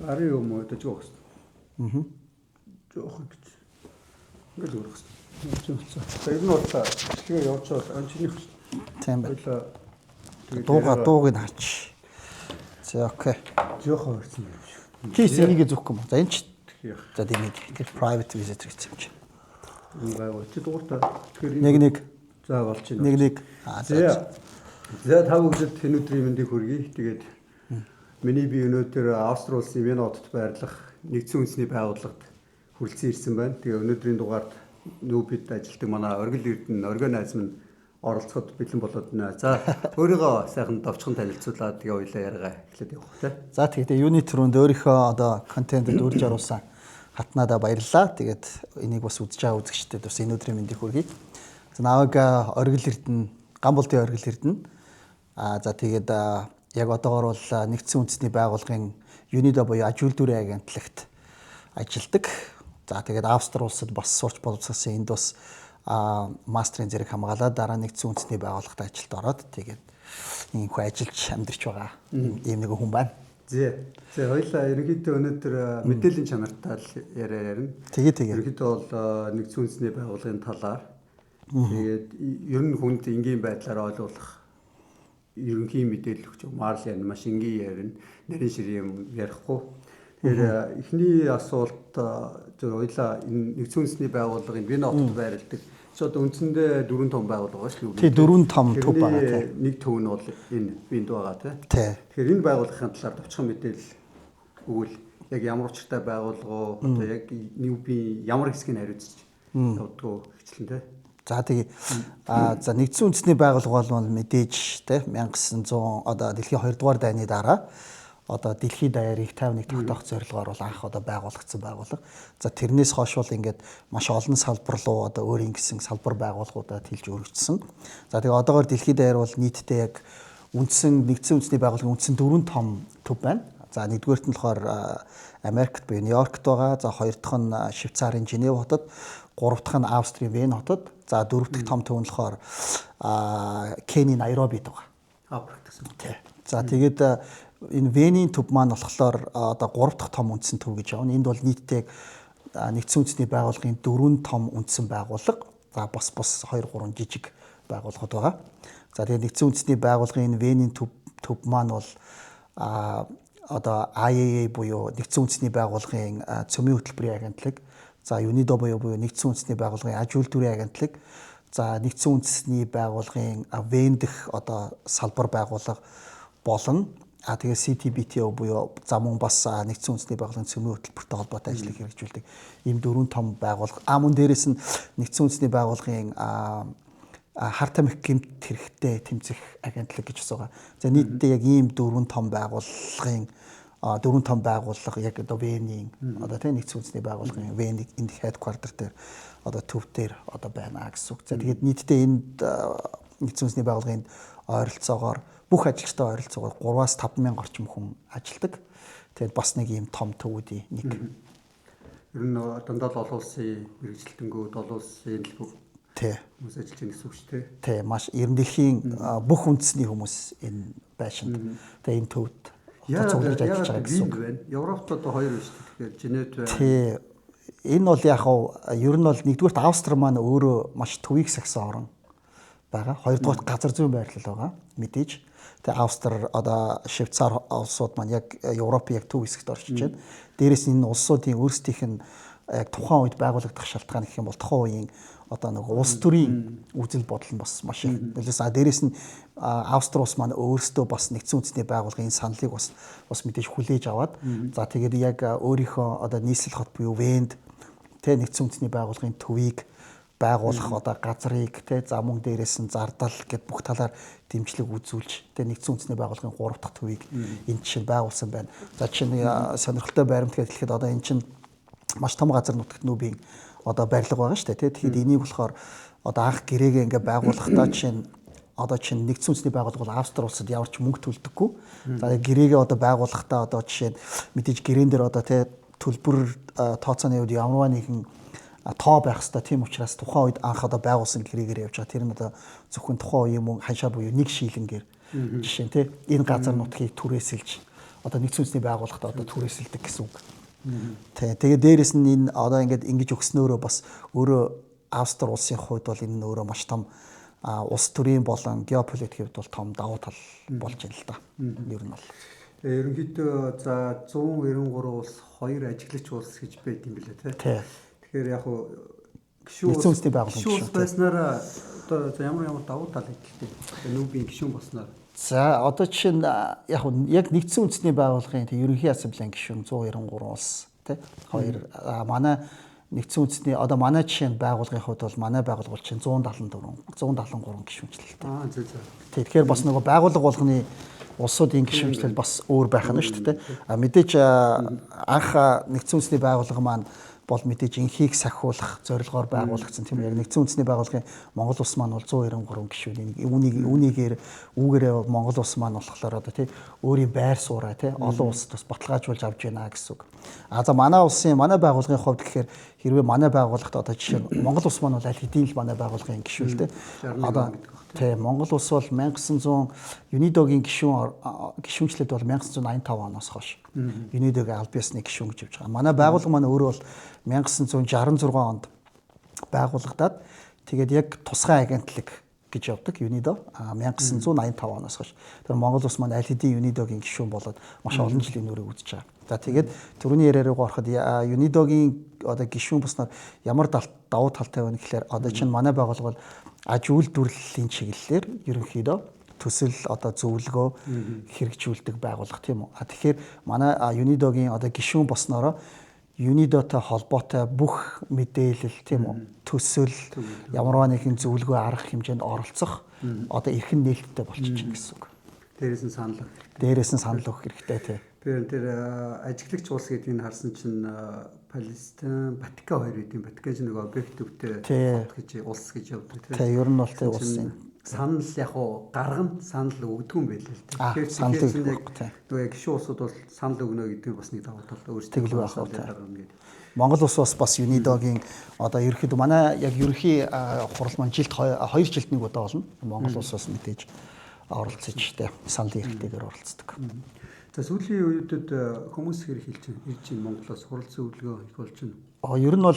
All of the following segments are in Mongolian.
Гарын юм уу дэж өгөх хэрэгтэй. Аа. Жоох гэж. Ингээл өрөх хэрэгтэй. За ер нь бол бичлэгээ явуулчвал он чинийх. Тийм байна. Дууга дууг нь харч. За окей. Жохон өрсөн юм шиг. Чи энийг зүгх юм. За энэ ч за дэмий. Тэр private visitor гэсэн юм чи. Гайгүй. Чи дугуйтаа. Тэгэхээр нэг нэг. За болж байна. Нэг нэг. Аа за. За та бүгдэд энэ өдрийн мэндийг хүргэе. Тэгээд миний би өнөөдөр Австри улсын Вена хотод байрлах нэгдсэн үндэсний байгууллагад хүрэлцэн ирсэн байна. Тэгээ өнөөдрийн дугаард нүүбэд ажилладаг манай Оргил Эрдэнэ, Оргио найз минь оролцоход бэлэн болоод байна. За өөрийгөө сайхан товчхон танилцуулаад тэгээ уялаа яриагаа эхлээд явах тий. За тэгээд юуны түрүүнд өөрийнхөө одоо контентэд үрж оруулсан хатнаадаа баярлалаа. Тэгээд энийг бас үзэж байгаа үзэгчдэд бас энэ өдрийн мэндийг хүргэе. За намайг Оргил Эрдэнэ, Гамболдын Оргил Эрдэнэ. Аа за тэгээд яг одоогор бол нэгдсэн үндэсний байгууллагын UNIDO буюу аж үйлдвэрийн агентлагт ажилладаг. За тэгээд Австри улсад бас сурч боловсруулсан, энд бас мастерын зэрэг хамгаалаад дараа нэгдсэн үндэсний байгууллагт ажилд ороод тэгээд инхүү ажиллаж амьдарч байгаа ийм нэг хүн байна. Зэ. Зэ хоёлаа ерөнхийдөө өнөөдөр мэдээллийн чанартай л яриа ярина. Тэгээ тэгээ. Ерөнхийдөө бол нэгдсэн үндэсний байгууллагын талаар тэгээд ер нь хүнд энгийн байдлаар ойлгуулах ерөнхий мэдээлэл өгч умаар л ярина, маш энгийн ярина. Нарийн шир юм ярихгүй. Тэгэхээр эхний асуулт зөв хоёлаа энэ нэгдсэн үндэсний байгууллагын Вена хотод байрладаг. Чи одоо үндсэндээ дөрвөн том байгууллага байгаа шүү дээ. Тий, дөрвөн том төв байгаа тий. Нэг төв нь бол энэ Венд байгаа тий. Тий. Тэгэхээр энэ байгууллагын талаар товчхон мэдээлэл өгвөл яг ямар учиртай байгууллага уу, одоо яг нүүбийн ямар хэсгийг хариуцж явдгуу хвчлэн тий. За тэгээ а за нэгдсэн үндэсний байгууллага бол мэдээж тий 1900 одоо дэлхийн 2 дугаар дайны дараа одоо дэлхийд даяар их 51 тогтоох зорилгоор бол анх одоо байгуулагдсан байгууллага. За тэрнээс хойш бол ингээд маш олон салбар руу одоо өөрийн гэсэн салбар байгууллагуудад хэлж өргөжсөн. За тэгээ одоогоор дэлхийд даяар бол нийтдээ яг үндсэн нэгдсэн үндэсний байгууллагын үндсэн дөрвөн том төв байна. За нэгдүгээрт нь болохоор Америкт буюу Нью-Йоркт байгаа. За хоёр дахь нь Швейцарын Женев хотод, гурав дахь нь Австрийн Вен хотод, за дөрөв дэх том төв нь болохоор Кенийн Найробид байгаа. Африкт гэсэн. Тий. За тэгээд энэ Венийн төв маань болохоор одоо 3 дахь том үндсэн төв гэж явна. Энд бол нийтдээ нэгдсэн үндэсний байгууллагын дөрвөн том үндсэн байгууллага. За бас 2 3 жижиг байгууллагууд байгаа. За тэгээд нэгдсэн үндэсний байгууллагын энэ Венийн төв маань бол одоо IAA буюу нэгдсэн үндэсний байгууллагын цөмийн хөтөлбөрийн агентлаг, за UNIDO буюу нэгдсэн үндэсний байгууллагын аж үйлдвэрийн агентлаг, за нэгдсэн үндэсний байгууллагын Вен дэх одоо салбар байгууллага болон тэгээ CTBTO буюу за мөн бас нэгдсэн үндэсний байгууллагын цөмийн хөтөлбөртэй холбоотой ажлыг хэрэгжүүлдэг ийм дөрвөн том байгууллага. А мөн дээрэс нь нэгдсэн үндэсний байгууллагын хар тамхи гэмт хэрэгтэй тэмцэх агентлаг гэж бас байгаа. За нийтдээ яг ийм дөрвөн том байгууллагын дөрвөн том байгууллага яг одоо Венийн одоо тийм нэгдсэн үндэсний байгууллагын Вений энд headquarter дээр одоо төв дээр одоо байна гэсэн үг. За тэгээд нийтдээ энд нэгдсэн үндэсний байгууллагын ойролцоогоор бүх ажилчтай ойролцоогоор 3-аас 5 мянга орчим хүн ажилладаг. Тэгээд бас нэг ийм том төвүүдийн нэг. Ер нь дандаа л олон улсын мэргэжилтэнгүүд, олон улсын л тий хүмүүс ажиллаж байгаа гэсэн үг шүү дээ. Тий, маш ер нь дэлхийн бүх үндэсний хүмүүс энэ байшинд тэгээ энэ төвд цугларж ажиллаж байгаа гэсэн үг. Байна. Европт одоо хоёр байна шүү дээ. Тэгэхээр Женевт байна. Тий. Энэ бол яг ер нь бол нэгдүгээрт Австри маань өөрөө маш төвийг сахисан орн байгаа. Хоёрдугаарт газар зүйн байрлал байгаа. Мэдээж. Тэгээ Австри одоо Швейцар улсууд маань яг Европын яг төв хэсэгт орчиж байна. Дээрээс нь энэ улсуудын өөрсдийнх нь яг тухайн үед байгуулагдах шалтгаан гэх юм бол тухайн үеийн одоо нэг улс төрийн үзэл бодол нь бас маш их нөлөөсөн. А дээрээс нь Австри улс маань өөрсдөө бас нэгдсэн үндэсний байгууллагын саналыг бас мэдээж хүлээж аваад за тэгээд яг өөрийнхөө одоо нийслэл хот буюу Венд тэ нэгдсэн үндэсний байгууллагын төвийг байгуулах одоо газрыг тэ за мөн дээрээс нь зардал гэд бүх талаар дэмжлэг үзүүлж тэ нэгдсэн үндэсний байгууллагын 3 дахь төвийг энэ жишээ байгуулсан байна. За жишээ нь сонирхолтой баримт гэж хэлэхэд одоо энэ чинь маш том газар нутагт нүүбийн одоо барилга байгаа шүү дээ тий. Тэгэхээр энийг болохоор одоо анх гэрээгээ ингээ байгуулахдаа жишээ нь одоо чинь нэгдсэн үндэсний байгууллага бол Австри улсад ямар ч мөнгө төлдөггүй. За гэрээгээ одоо байгуулахдаа одоо жишээ нь мэдээж гэрээн дээр одоо тий төлбөр тооцооны хувьд ямарваа нэгэн тоо байх хэвээр. Тийм учраас тухайн үед анх одоо байгуулсан гэрээгээр явж байгаа. Тэр нь одоо зөвхөн тухайн үеийн мөнгө ханшаа буюу нэг шийлэнгээр жишээ нь тий энэ газар нутгийг түрээсэлж одоо нэгдсэн үндэсний байгууллагад одоо түрээсэлдэг гэсэн үг. Тий. Тэгээ дээрэс нь энэ одоо ингээд ингэж өгснөөрөө бас өөрөө Австри улсын хувьд бол энэ нь өөрөө маш том улс төрийн болон геополитикийн хувьд бол том давуу тал болж байна л да. Ер нь бол. Ерөнхийдөө за 193 улс 2 ажиглагч улс гэж байт юм билээ тий. Тэгэхээр яг хуу гишүүн үндэсний байгууллага гишүүн байснараа одоо за ямар ямар давуу тал хэдэлтэй. Нүүбийн гишүүн болсноор. За одоо жишээ нь яг яг нэгдсэн үндэсний байгууллагын тий ерөнхий ассамблеийн гишүүн 193 улс тий. Хоёр манай нэгдсэн үндэсний одоо манай жишээ нь байгууллагын хувьд бол манай байгууллага чинь 174 173 гишүүнчлэлтэй. Аа зөв зөв. Тий, тэгэхээр бас нөгөө байгууллага болгоны улсуудын гишүүнчлэл бас өөр байх нь шүү дээ. А мэдээж анх нэгдсэн үндэсний байгууллага маань бол мэдээж инхийг сахиулах зорилгоор байгуулагдсан тийм үү. Яг нэгдсэн үндэсний байгууллагын Монгол улс маань бол 193 гишүүн. Үүнийгээр үүгээрээ Монгол улс маань болохоор одоо тий өөрийн байр сууриа тий олон улсад бас баталгаажуулж авч байна гэсэн үг. А за манай улсын манай байгууллагын хувьд гэхээр хэрвээ манай байгууллагт одоо жишээ нь Монгол улс маань бол аль хэдийн л манай байгууллагын гишүүн л тий. Одоо тий Монгол улс бол 1900 UNIDO-гийн гишүүнчлэлд бол 1985 оноос хойш UNIDO-гийн аль биесны гишүүн гэж явж байгаа. Манай байгууллага маань өөрөө бол 1966 онд байгуулагдаад тэгээд яг тусгай агентлаг гэж явдаг UNIDO 1985 оноос хойш. Тэр Монгол улс маань аль хэдийн UNIDO-гийн гишүүн болоод маш олон жилийн нүрийг үзэж байгаа. За тэгээд түрүүний яриа руу ороход UNIDO-гийн одоо гишүүн болсноор ямар давуу талтай байна гэхээр одоо чинь манай байгууллага бол аж үйлдвэрлэлийн чиглэлээр ерөнхийдөө төсөл одоо зөвлөгөө хэрэгжүүлдэг байгууллага тийм үү. А тэгэхээр манай UNIDO-гийн одоо гишүүн болсноороо UNIDO-той холбоотой бүх мэдээлэл тийм үү, төсөл ямарваа нэгэн зөвлөгөө арга хэмжээнд оролцох одоо эрхэн нээлттэй болчихж байна гэсэн үг. Дээрээс нь санал өгөх. Дээрээс нь санал өгөх хэрэгтэй тий. Тэр тэр ажиглагч улс гэдгийг харсан чинь Палестин, Ватикан хоёр гэдэг юм. Ватикан чинь нөгөө объективтэй хот гэж улс гэж явдаг тий. Тий, ер нь бол тий улсын санал яг уу гаргана, санал өгдөг юм байлээ л дээ. Тэгэхээр яг нөгөө яг гишүүн улсууд бол санал өгнө гэдэг нь бас нэг давуу тал өөрсдөө гаргана гэдэг. Монгол улс бас UNIDO-гийн одоо ерөнхийдөө манай яг ерөнхий хурал маань жилд 2 жилд нэг удаа болно. Монгол улс бас мэдээж оролцож тий саналын эрхтэйгээр оролцдог. За сүүлийн үеүүдэд хүмүүс хэр хэлж ирж байна Монголоос хурал зөвлөгөө их болж байна. Ер нь бол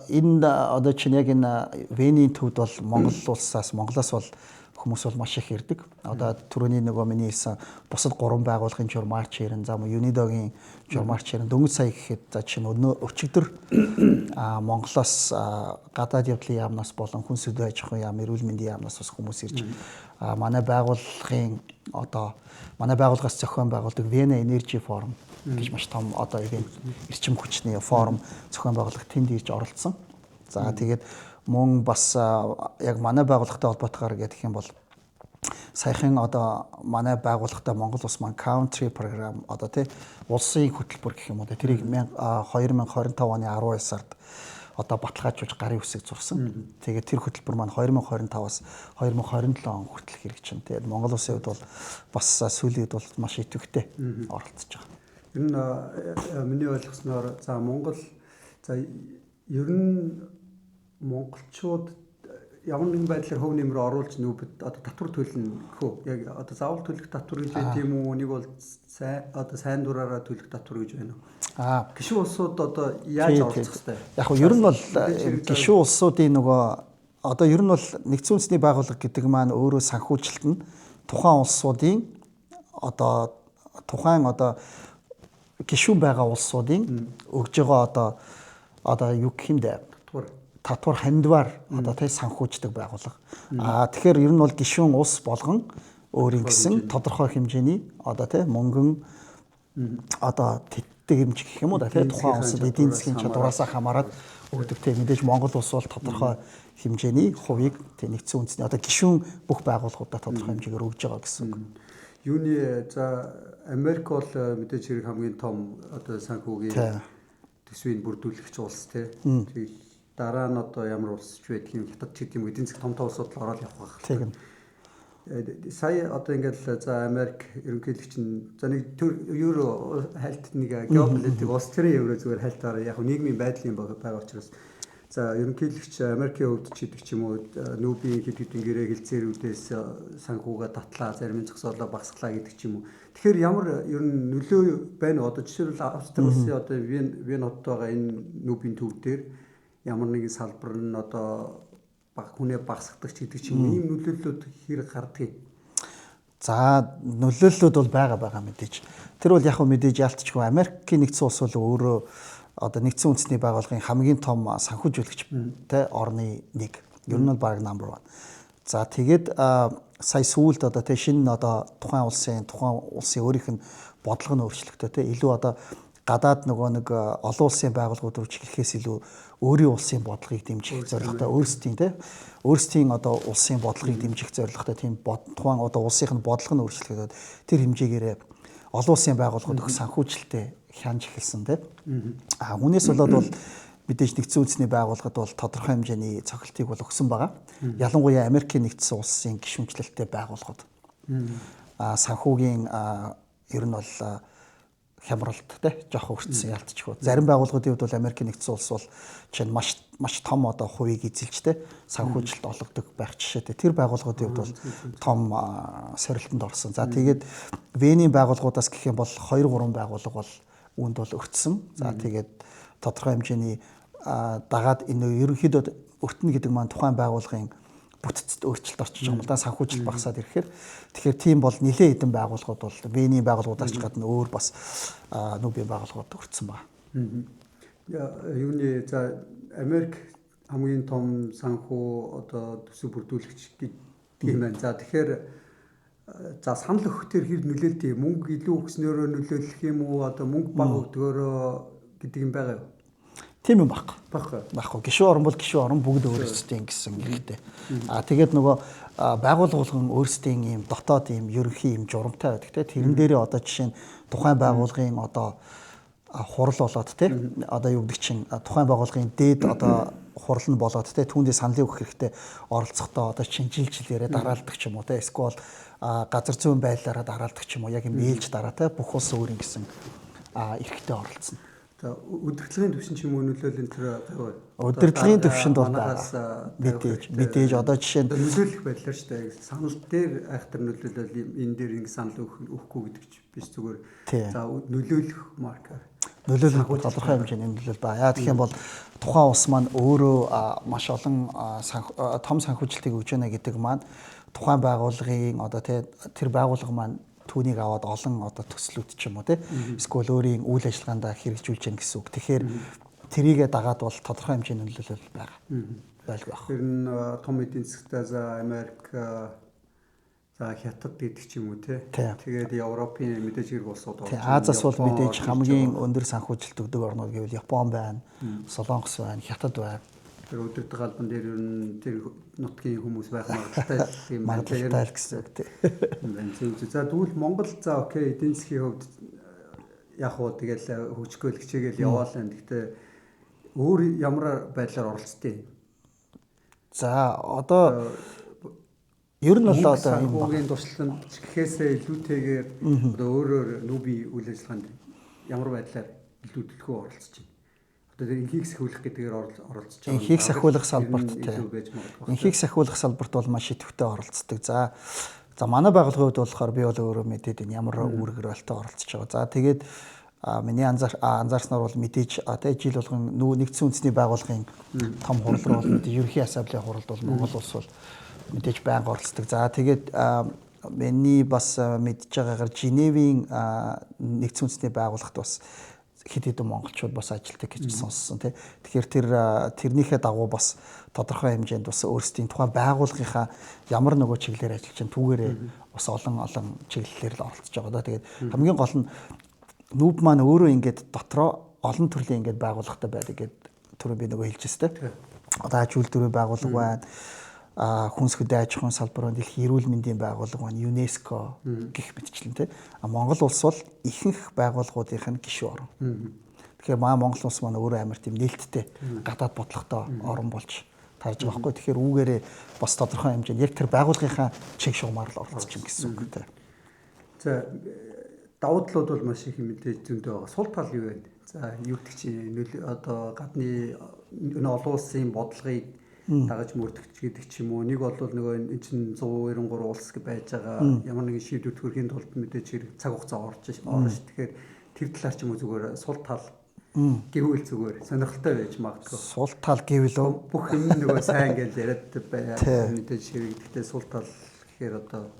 энэ одоо чинь яг энэ Вений төвд бол Монгол улсаас Монголоос бол хүмүүс бол маш их ирдэг. Одоо түрүүний нөгөө миний хэлсэн бусад гурван байгууллагын журмаар чирэн, за UNIDO-гийн журмаар чирэн дөнгөж сая гэхэд за чинь өчигдөр Монголоос гадаад явдлын яамнаас болон хүн сүдэ аж ахуйн яам, эрүүл мэндийн яамнаас бас хүмүүс ирж манай байгууллагын одоо манай байгууллагаас зохион байгуулдаг Вена Energy Forum гэж маш том одоо ивент эрчим хүчний форум зохион байгуулах тэнд ирж оролцсон. За тэгээд мөн бас яг манай байгууллагатай холбоотойгоор гэх юм бол саяхан одоо манай байгууллагатай Монгол улс маань country program одоо тий улсын хөтөлбөр гэх юм уу тэрийг 2025 оны 12 сард одоо баталгаажуулж гарын үсэг зурсан. Тэгээд тэр хөтөлбөр маань 2025-аас 2027 он хүртэл хэрэгжинэ. Тэгээд Монгол улсын хувьд бол бас сүүлийн үед бол маш идэвхтэй оролцож байгаа. Ер нь миний ойлгосноор за Монгол за ер нь монголчууд ямар нэгэн байдлаар хөв нэмрээ оруулж нүүбэд одоо татвар төлнө гэх үү. Яг одоо заавал төлөх татвар гэж байт юм уу? Нэг бол сайн одоо сайн дураараа төлөх татвар гэж байна уу? Гишүүн улсууд одоо яаж оролцох хэвтэй? Яг нь ер нь бол гишүүн улсуудын нөгөө одоо ер нь бол нэгдсэн үндэсний байгууллага гэдэг маань өөрөө санхүүжилт нь тухайн улсуудын одоо тухайн одоо гишүүн байгаа улсуудын өгж байгаа одоо юу гэх юм бэ? Татвар хандвар одоо тий санхүүждэг байгууллага. Аа тэгэхээр ер нь бол гишүүн улс болгон өөрийн гэсэн тодорхой хэмжээний одоо тий мөнгөн одоо тэтгэмж гэх юм уу да тий тухайн улсад эдийн засгийн чадвараасаа хамаарат өгдөг тий. Мэдээж Монгол улс бол тодорхой хэмжээний хувийг тий нэгдсэн үндэсний одоо гишүүн бүх байгууллагуудаа тодорхой хэмжээгээр өгж байгаа гэсэн үг. Юуны за Америк бол мэдээж хэрэг хамгийн том одоо санхүүгийн төсвийг бүрдүүлэгч улс тий. Дараа нь одоо ямар улс ч байдгийг хятад ч гэдэг юм эдийн засгийн том том улсууд л ороод явах байх. Тийм. Сая одоо ингээл за Америк ерөнхийлөгч нь за нэг евро хальт нэг геополитик улс төрийн евро зүгээр хальтаар яг нийгмийн байдлын байгаа учраас За ерөнхийлөгч Америкийн хувьд ч гэдэг ч юм уу нүүбийн хэд хэдэн гэрээ хэлцээрүүдээс санхүүгээ татлаа, зарим нь зогсоолоо багасглаа гэдэг ч юм уу. Тэгэхээр ямар ер нь нөлөө байна вэ? Одоо жишээлбэл Австри улсын одоо Вен хотод байгаа энэ нүүбийн төв дээр ямар нэгэн салбар нь одоо баг хүнээ багасгадаг ч гэдэг ч юм уу, ийм нөлөөллүүд хэр гардгийг? За нөлөөллүүд бол байгаа мэдээж. Тэр бол яг хөө мэдээж ялтчгүй Америкийн нэгдсэн улс бол өөрөө одоо нэгдсэн үндэсний байгууллагын хамгийн том санхүүжүүлэгч тэ орны нэг. Ер нь бол баг number 1. За тэгээд сая сүүлд одоо тэ шинэ одоо тухайн улсын өөрийнх нь бодлого нь өөрчлөгдөө тэ илүү одоо гадаад нөгөө нэг олон улсын байгууллагууд руу чиглэхээс илүү өөрийн улсын бодлогыг дэмжих зорилготой өөрсдийн тэ өөрсдийн одоо улсын бодлогыг дэмжих зорилготой тийм тухайн одоо улсынх нь бодлого нь өөрчлөгдөд тэр хэмжээгээрээ олон улсын байгууллагууд өгөх санхүүжилтээ хянж эхэлсэн тийм. А үүнээс болоод бол мэдээж нэгдсэн үндэсний байгууллагад бол тодорхой хэмжээний цохилтыг бол өгсөн байгаа. Ялангуяа Америкийн нэгдсэн улсын гишүүнчлэлтэй байгууллагууд. А санхүүгийн ер нь бол хямралт тий жоох өртсөн ялтчгүй. Зарим байгууллагуудын хувьд бол Америкийн нэгдсэн улс бол чинь маш маш том одоо хувийг эзэлж тий санхүүжилт олгодог байх жишээтэй. Тэр байгууллагуудын хувьд бол том сорилтонд орсон. За тэгээд Вений байгууллагуудаас гэх юм бол 2 3 байгууллага бол үүнд бол өртсөн. За тэгээд тодорхой хэмжээний дагаад энэ ерөнхийдөө өртнө гэдэг маань тухайн байгууллагын бүтцэд өөрчлөлт орчиж байгаа юм л да, санхүүжилт багасаад ирэхээр. Тэгэхээр тийм бол нэлээд хэдэн байгууллагууд бол Вений байгууллагуудаас ч гадна өөр бас нүүбийн байгууллагууд өртсөн байна. Юуны за Америк хамгийн том санхүү одоо төсөв бүрдүүлэгч гэдэг юм байна. За тэгэхээр за санал өгөх төр хэр нөлөөлдөг? Мөнгө илүү өгснөөрөө нөлөөлөх юм уу? Одоо мөнгө бага өгдөгөөрөө гэдэг юм байгаа юу? Тийм юм байхгүй. Байхгүй. Гишүүн орон бол гишүүн орон бүгд өөрсдийн гэсэн хэрэгтэй. А тэгээд нөгөө байгууллага болгон өөрсдийн ийм дотоод ийм ерөнхий ийм журамтай байдаг те. Тэрэн дээрээ одоо жишээ нь тухайн байгууллагын одоо хурал болоод те. Одоо юу гэдэг чинь тухайн байгууллагын дээд одоо хурал нь болоод те түүндээ саналыг өгөх хэрэгтэй оролцохдоо одоо чинь жил жилээрээ дараалдаг ч юм уу те. Эсвэл газар зүйн байдлаараа дараалдаг ч юм уу. Яг юм ээлж дараа те. Бүх улс өөр ингэсэн эрхтэй оролцсон. За удирдлагын түвшин ч юм уу нөлөөлөл энэ төр гавь. Удирдлагын түвшинд бол мэдээж одоо жишээ нь нөлөөлөх байдлаар шүү дээ. Санал дээр айхтар нөлөөлөл энэ дээр ингэ санал өгөхгүй гэдэг ч биш зүгээр. За нөлөөлөх маркер. Нөлөөлөх тодорхой хэмжээний нөлөөлөл ба. Яа гэх юм бол тухайн улс маань өөрөө маш олон том санхүүжилтийг өгж байна гэдэг маань тухайн байгууллагын одоо тэр байгууллага маань түүнийг аваад олон одоо төслүүд ч юм уу тий эсвэл өөрийн үйл ажиллагаандаа хэрэгжүүлж яах гэсэн үг. Тэгэхээр тэрийгэ дагаад бол тодорхой хэмжээний нөлөөлөл байгаа. Байлгүй байх. Тэр нь том эдийн засгтаа за Америк за Хятад гэдэг ч юм уу тий. Тэгээд Европын мэдээж хэрэг улсууд орж. Азиас бол мэдээж хамгийн өндөр санхүүжилт өгдөг орнууд гэвэл Япон байна, Солонгос байна, Хятад байна. Тэр удирдах албан дээр ер нь тэр нутгийн хүмүүс байх магадлалтай юм байна гэсэн үг тий. За тэгвэл Монгол за окей эдийн засгийн хувьд яг уу тэгэл хөгжихгүй л хичээгээл яваал энэ. Гэхдээ өөр ямар байдлаар оролцдیں۔ За одоо ер нь бол одоо санхүүгийн туршланд гэхээсээ илүүтэйгээр одоо өөрөөр нүүбийн үйл ажиллагаанд ямар байдлаар илүү төлхөө оролцож байна. Одоо тэр инхийг сахиулах гэдгээр оролцож байгаа. Инхийг сахиулах салбарт тийм. Инхийг сахиулах салбарт бол маш идэвхтэй оролцдог. За манай байгууллагын хувьд болохоор би бол өөрөө мэдээд энэ ямар үүрэг ролтой оролцож байгаа. За тэгээд миний анзаарснаар бол мэдээж тэ жил болгон нэгдсэн үндэсний байгууллагын том хурал руу бол мэдээж ерөнхий ассамблеийн хуралд бол Монгол улс бол мэдээж байнга оролцдог. За тэгээд миний бас мэдж байгаагаар Женевийн нэгдсэн үндэсний байгууллагт бас хэд хэдэн монголчууд бас ажилладаг гэж сонссон тий. Тэгэхээр тэрнийхээ дагуу бас тодорхой хэмжээнд бас өөрсдийн тухайн байгууллагынхаа ямар нөгөө чиглэлээр ажиллаж чинь түүгээрээ бас олон олон чиглэлээр л оролцож байгаа да. Тэгээд хамгийн гол нь нүүб маань өөрөө ингээд дотроо олон төрлийн ингээд байгууллагатай байдаг гэд түрүү би нөгөө хэлжсэн тий. Одоо аж үйлдвэрийн байгууллага байна. Хүнс хөдөө аж ахуйн салбар байна, дэлхийн эрүүл мэндийн байгууллага байна, ЮНЕСКО гэх мэтчлэн тий. А Монгол улс бол ихэнх байгууллагуудынх нь гишүүн орн. Тэгэхээр Монгол улс маань өөрөө амар тийм нээлттэй гадаад бодлоготой орн болж тарж байгаа байхгүй. Тэгэхээр үүгээрээ бас тодорхой хэмжээнд яг тэр байгууллагынхаа чиг шугамар л оролцож юм гэсэн үг тий. За давуу талууд бол маш их мэдээж зөндөө байгаа. Сул тал юу вэ? За юу гэдэг чинь одоо гадны Энэ олон улсын бодлогыг дагаж мөрдөгч гэдэг ч юм уу. Нэг бол нөгөө эн чинь 193 улс байж байгаа ямар нэгэн шийдвэр төрхийн тулд мэдээж хэрэг цаг хугацаа орж орно ш. Тэгэхээр тэр талаар ч юм уу зүгээр сул тал гэвэл зүгээр сонирхолтой байж магадгүй. Сул тал гэвэл үү? Бүх юм нөгөө сайн гэж яриад бай. Мэдээж хэрэг. Гэхдээ сул тал гэхээр одоо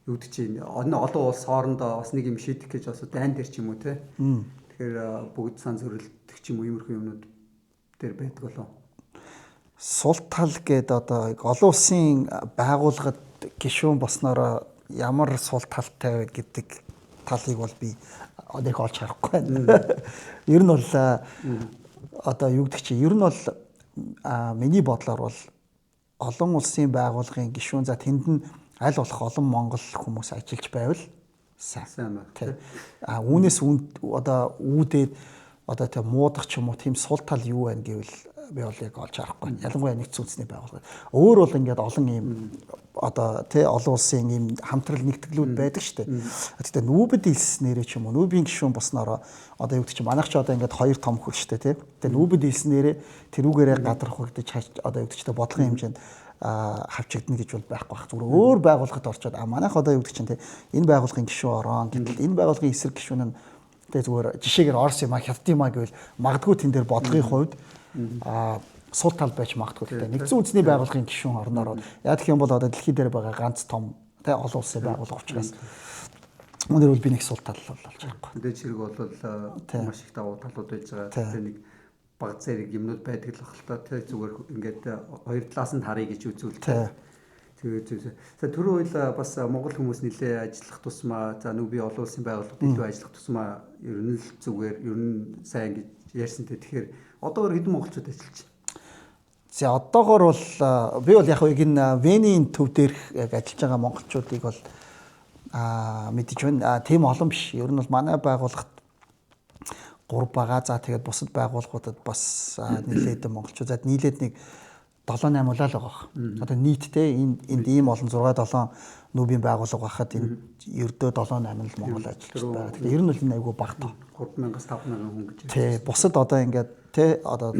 юу гэдэг чинь олон улс хоорондоо бас нэг юм шийдэх гэж бас дайн дээр ч юм уу те. Тэгэхээр бүгд сан зөрөлдөх ч юм уу иймэрхүү юмнууд дээр байдаг болов. Сул тал гээд одоо олон улсын байгууллагад гишүүн болсноороо ямар сул талтай вэ гэдэг талыг бол би нэг олж харахгүй байна. Ер нь бол одоо юу гэдэг чи ер нь бол миний бодлоор бол олон улсын байгууллагын гишүүн за тэнд нь аль болох олон монгол хүмүүс ажиллаж байвал сайн. Сайн байна. А үүнээс одоо үүдээд одоо тэг муудах ч юм уу тийм сул тал юу байна гэвэл би бол яг олж харахгүй. Ялангуяа нэгдсэн үндэсний байгууллага. Өөр бол ингээд олон ийм одоо тий олон улсын ийм хамтрал нэгтгэлүүд байдаг шүү дээ. Гэхдээ нүүбэд илснээрээ ч юм уу нүүбийн гишүүн болсноороо одоо юу гэдэг чинь манайх ч одоо ингээд хоёр том хөл шүү дээ тий. Тэгээ нүүбэд илснээрээ тэрүүгээрээ гадархагдаж одоо юу гэдэг чинь бодлогын хэмжээнд хавчигдана гэж бол байхгүй байх. Зүгээр өөр байгууллагад орчоод манайх одоо юу гэдэг чинь тий энэ байгууллагын гишүүн орон гэтэл энэ байгууллагын эсрэг гишүүн нь тэгээ зүгээр жишээгээр Орос юм а Хятад юм а гэвэл магадгүй тэн дээр бодлогын хувьд сул тал байж магадгүй л дээ. Нэгдсэн үндэсний байгууллагын гишүүн орноор яг гэх юм бол одоо дэлхий дээр байгаа ганц том тэ олон улсын байгууллага учраас өнөр бол би нэг сул тал болж байхгүй. Мэдээж хэрэг бол маш их давуу талууд байж байгаа. Тэгээ нэг баг зэрэг юмнууд байдаг л бах л та тэ зүгээр ингээд хоёр талаас нь харъя гэж үзвэл тэгээд зөв. За түрүү үйл бас монгол хүмүүс нэлээ ажиллах тусмаа за нүг би олон улсын байгууллагад илүү ажиллах тусмаа ер нь л зүгээр ер нь сайн гэж ярьсан те. Тэгэхээр одоогор хэдэн монголчууд ажиллаж байна? За одоогор бол би бол яг энэ Венийн төв дээрх яг ажиллаж байгаа монголчуудыг бол мэдэж байна. Тийм олон биш. Ер нь бол манай байгууллагт 3 байгаа. За тэгээд бусад байгууллагуудад бас нэлээд монголчууд. За нийлээд нэг 7 8 улаал байгаа. Одоо нийтдээ энд ийм олон 6 7 нүүбийн байгууллага байхад энэ ердөө 7 8 л монгол ажиллаж байгаа. Тэгэхээр ер нь бол энэ айгүй бага тоо. 3000-аас 5000 хүн гэж. Тий, бусад одоо ингээд тий одоо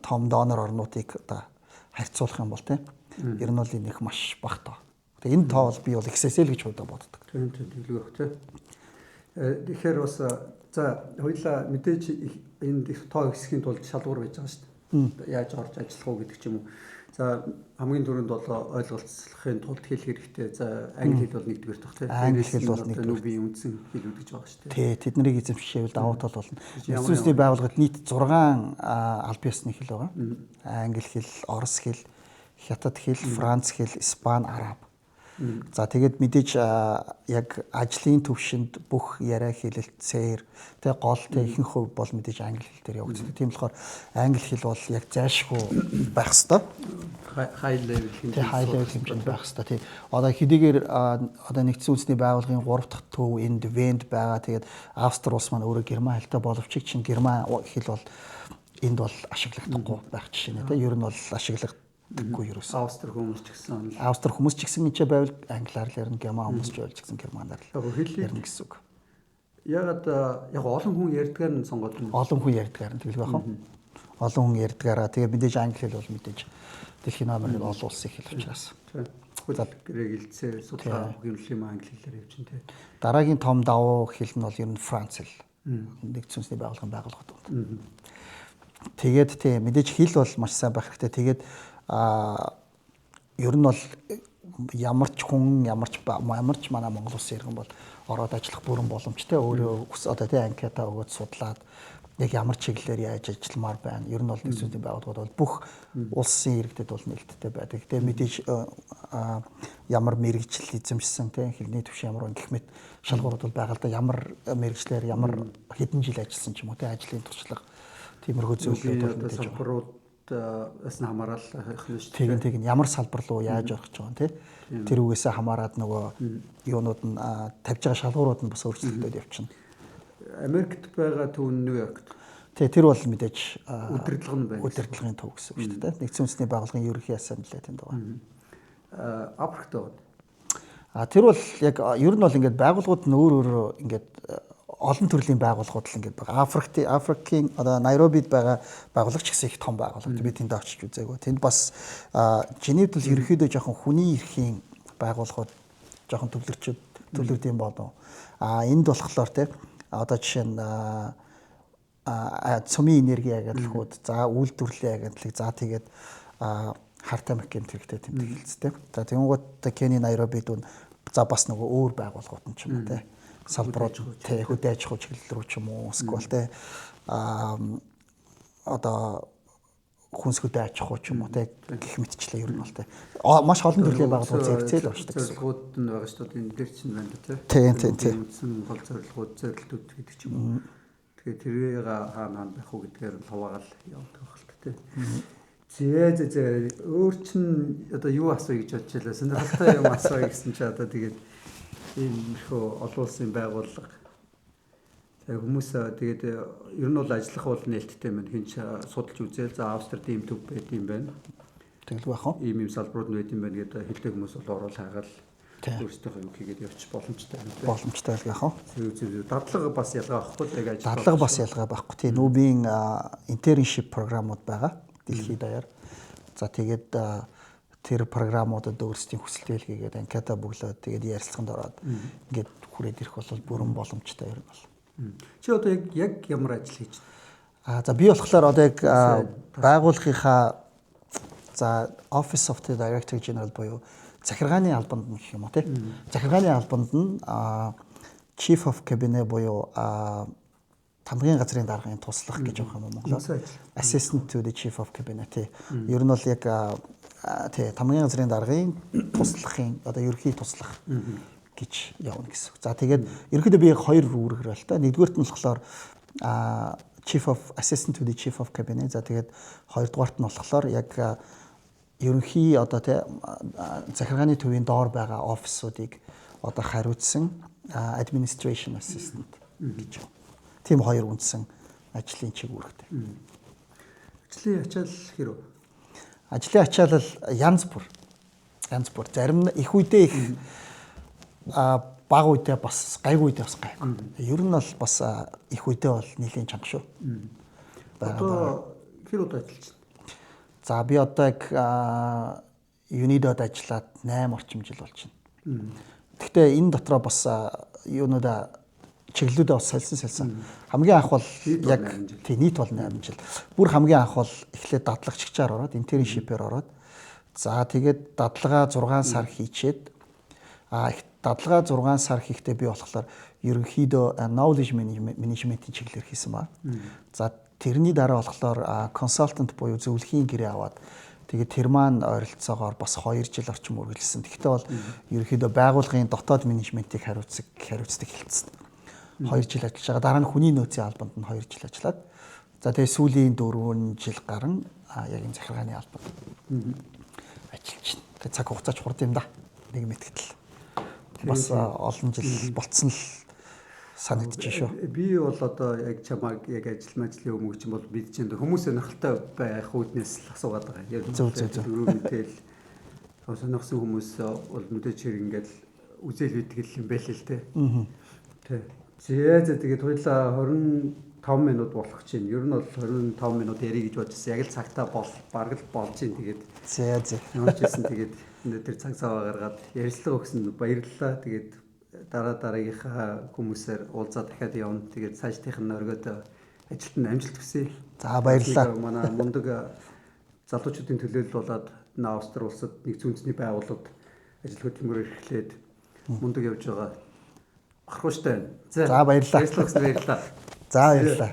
том донор орнуудыг одоо харьцуулах юм бол тий ер нь бол энэ их маш бага тоо. Тэгээ энэ тоо бол би бол XSL гэж хувьдаа боддог. Тийм тийм тэглэг байх тий. Тэгэхээр бас за хоёлаа мэдээж энд их тоо ихсхийн тулд шалгуур байж байгаа шүү дээ. Яаж орж ажиллах уу гэдэг ч юм уу. За хамгийн түрүүнд бол ойлголцохын тулд хэл хэрэгтэй. За англи хэл бол нэгдүгээр тох тий. Англи хэл бол нэгдүгээр. Нүбийн үндсэн хэлүүд гэж байгаа шүү дээ. Тий, тэднийг эзэмшээвэл давуу тал болно. Нэгдсэн үндэсний байгууллагад нийт 6 аль биесны хэл байгаа. Англи хэл, орос хэл, хятад хэл, франц хэл, испани, араб. За тэгээд мэдээж яг ажлын төвшөнд бүх яриа хэлэлцээр тэг гол тэг ихэнх хувь бол мэдээж англи хэл дээр явагддаг. Тийм болохоор англи хэл бол яг зайлшгүй байх ёстой. High level хэмжээнд high level хэмжээнд байх ёстой. Тий. Одоо хэдийгээр одоо нэгдсэн үндэсний байгууллагын 3 дахь төв энд Венд байгаа. Тэгээд Австри улс маань өөрөө герман хэлтэй боловч чинь герман хэл бол энд бол ашиглахдаггүй байх жишээ нэ. Тий. Ер нь бол ашиглах Тэггүй ерөөсөн. Австри хүмүүс ч гэсэн Австри хүмүүс ч гэсэн энэ байвал англиар л ярина, герман хүмүүс ч байвал ч гэсэн германаар л ярина гэсэн үг. Ягаад яг олон хүн ярьдгаар нь сонгоод юм. Олон хүн ярьдгаар нь тэглэх байх уу? Олон хүн ярьдгаараа тэгээ мэдээж англи хэл бол мэдээж дэлхийн номер 1 олон улсын хэл учраас. Хөл гэрээ судалгаа бүх юм юм англи хэлээр явчихна тий. Дараагийн том давуу хэл нь бол ер нь франц хэл. Нэгдсэн үндэсний байгууллагын байгууллагууд. Тэгээд тий мэдээж хэл бол маш сайн байх хэрэгтэй. Тэгээд ер нь бол ямар ч хүн ямар ч манай Монгол улсын иргэн бол ороод ажиллах бүрэн боломжтой. Өөрөө одоо тий анкета өгөөд судлаад яг ямар чиглэлээр яаж ажилламаар байна. Ер нь бол нэгдсэн үндэсний байгууллагууд бол бүх улсын иргэдэд бол нээлттэй байдаг. Тэгээ мэдээж ямар мэрэгжил эзэмшсэн тий хэлний түвшин ямар гэх мэт шалгуурууд бол байгаа л да. Ямар мэрэгжлээр ямар хэдэн жил ажилласан ч юм уу тий ажлын туршлага тиймэрхүү зүйлүүд бол мэдээж салбарууд бас нь хамаарал байх нь шүү дээ. Тэгин ямар салбар руу яаж орох гэж байгаа юм тий. Тэр үгээсээ хамаарад нөгөө юунууд нь тавьж байгаа шалгуурууд нь бас өөрчлөгдөд явчихна. Америкт байгаа төв нь Нью-Йоркт. Тий, тэр бол мэдээж удирдлага нь байна. Удирдлагын төв гэсэн үг шүү дээ. Нэгдсэн үндэсний байгууллагын ерөнхий ассамблей тэнд байгаа. Африкт байгаа. А тэр бол яг ер нь бол ингээд байгууллагууд нь өөр өөрөөр ингээд олон төрлийн байгууллагууд л ингээд байгаа. Африкийн одоо Найробид байгаа байгууллага ч гэсэн их том байгууллага. Би тэнд очиж үзээгүй. Тэнд бас Женевд бол ерөнхийдөө жоохон хүний эрхийн байгууллагууд жоохон төвлөрдөг юм болов. А энд болохоор те одоо жишээ нь цөмийн энерги агентлагууд, за үйлдвэрлэлийн агентлаг, за тэгээд хар тамхи гэмт хэрэгтэй тэмдэг хэлцтэй. За тэгэнгүүт Кени Найробид үн за бас нөгөө өөр байгууллагууд нь ч юм уу те салбарууд те хөдөө аж ахуй чиглэл рүү ч юм уу эсвэл те одоо хүнс хөдөө аж ахуй ч юм уу те гэх мэтчлээ ер нь бол те маш олон төрлийн байгууллагууд зэрэгцээл оршдог гэсэн. Зорилгууд нь байгаа шүү дээ. Энэ дээр чинь байна да те. Тийм тийм тийм. Үндсэн гол зорилгууд, зорилтууд гэдэг ч юм уу. Тэгэхээр тэрийг хаана хаана байх уу гэдгээр нь хуваагаал явдаг байх л те. Зээ өөр чин одоо юу асууя гэж бодож байлаа. Сонирхолтой юм асууя гэсэн чи одоо тэгээд иймэрхүү олон улсын байгууллага. Тэгээ хүмүүс тэгээд ер нь бол ажиллах бол нээлттэй юм. Хин ч судалж үзээл за Австрид ийм төв байд юм байна. Тэгэлгүй яах вэ? Ийм ийм салбарууд нь байд юм байна гэдэг хэлдэг хүмүүс бол орол хайгаал өөрсдийнхөө юм хийгээд явчих боломжтой юм тийм. Боломжтой л яах вэ? Зөв. Дадлага бас ялгаа байхгүй л яг ажил. Дадлага бас ялгаа байхгүй. Тийм нүүбийн internship програмууд байгаа дэлхийд даяар. За тэгээд тэр програмуудад өөрсдийн хүсэлт илгээгээд анкета бөглөөд тэгээд ярилцлаганд ороод ингээд хүрээд ирэх бол бүрэн боломжтой ер нь бол. Чи одоо яг ямар ажил хийж байна? За би болохоор одоо яг байгууллагынхаа за Office of the Director General буюу захиргааны албанд нь гэх юм уу тий. Захиргааны албанд нь Chief of Cabinet буюу тамгын газрын даргын туслах гэж явах юм уу Монголоор. Assistant to the Chief of Cabinet тий. Ер нь бол яг тий тамгын газрын даргын туслахын одоо ерөнхий туслах гэж явна гэсэн үг. За тэгээд ерөнхийдөө би хоёр үүргээр л та. Нэгдүгээрт нь болохоор Chief of Assistant to the Chief of Cabinet. За тэгээд хоёрдугаарт нь болохоор яг ерөнхий одоо тий захиргааны төвийн доор байгаа офисуудыг одоо хариуцсан Administration Assistant гэж. Тийм хоёр үндсэн ажлын чиг үүрэгтэй. Ажлын ачаал хэр вэ? Ажлын ачаал янз бүр. Янз бүр. Зарим нь их үедээ их бага үедээ бас гайгүй үедээ бас гайгүй. Ер нь бол бас их үедээ бол нэлийн чанга шүү. Одоо хэр удаа ажиллаж байна? За би одоо яг UNIDO-д ажиллаад 8 орчим жил болж байна. Гэхдээ энэ дотроо бас юунуудаа чиглэлүүдээ бас сольсон. Хамгийн анх бол яг тий нийт бол 8 жил. Бүр хамгийн анх бол эхлээд дадлагччаар ороод internship-ээр ороод за тэгээд дадлага 6 сар хийчээд дадлага 6 сар хийхдээ би болохоор ерөнхийдөө knowledge management-ийн чиглэлээр хийсэн ба. За тэрний дараа болохоор consultant буюу зөвлөхийн гэрээ аваад тэгээд тэр маань ойролцоогоор бас 2 жил орчим үргэлжилсэн. Тэгэхдээ бол ерөнхийдөө байгууллагын дотоод менежментийг хариуцдаг хэлсэн. 2 жил ажиллаж байгаа. Дараа нь хүний нөөцийн албанд нь 2 жил ажиллаад за тэгээ сүүлийн 4 жил гарan яг энэ захиргааны албанд ажиллаж байна. Тэгээ цаг хугацаач хурд юм да. Нэг мэтгэл. Бас олон жил болцсон л санагдчих шүү. Би бол одоо яг чамайг яг ажил мажлын өмнө чинь бол бид чинь хүмүүс сонирхолтой байх үүднээс л асуугаад байгаа. Яг зөв. Дөрөв мэдээл сонирхсан хүмүүс бол мэдээч хэрэг ингээд үзэл битгэл юм байл л те. Тэ. Зээ тэгээд хоёлаа 25 минут болох чинь. Ер нь бол 25 минут ярих гэж бодчихсон. Яг л цагтаа бол бараг л болж чинь тэгээд. Зээ. Ямар ч байсан тэгээд өнөөдөр цаг зав гаргаад ярилцлага өгсөн баярлалаа. Тэгээд дараа дараагийнхаа хүмүүсээр уулзаад дахиад явна. Тэгээд цаашдынх нь оргиод ажилд нь амжилт хүсье. За баярлалаа. Манай мундаг залуучуудын төлөөлөл болоод энэ Австри улсад нэгдсэн үндэсний байгууллагад ажил хөдөлмөр эрхлээд мундаг явж байгаа. Бахархууштай байна. За баярлалаа. Баярлалаа. За баярлалаа.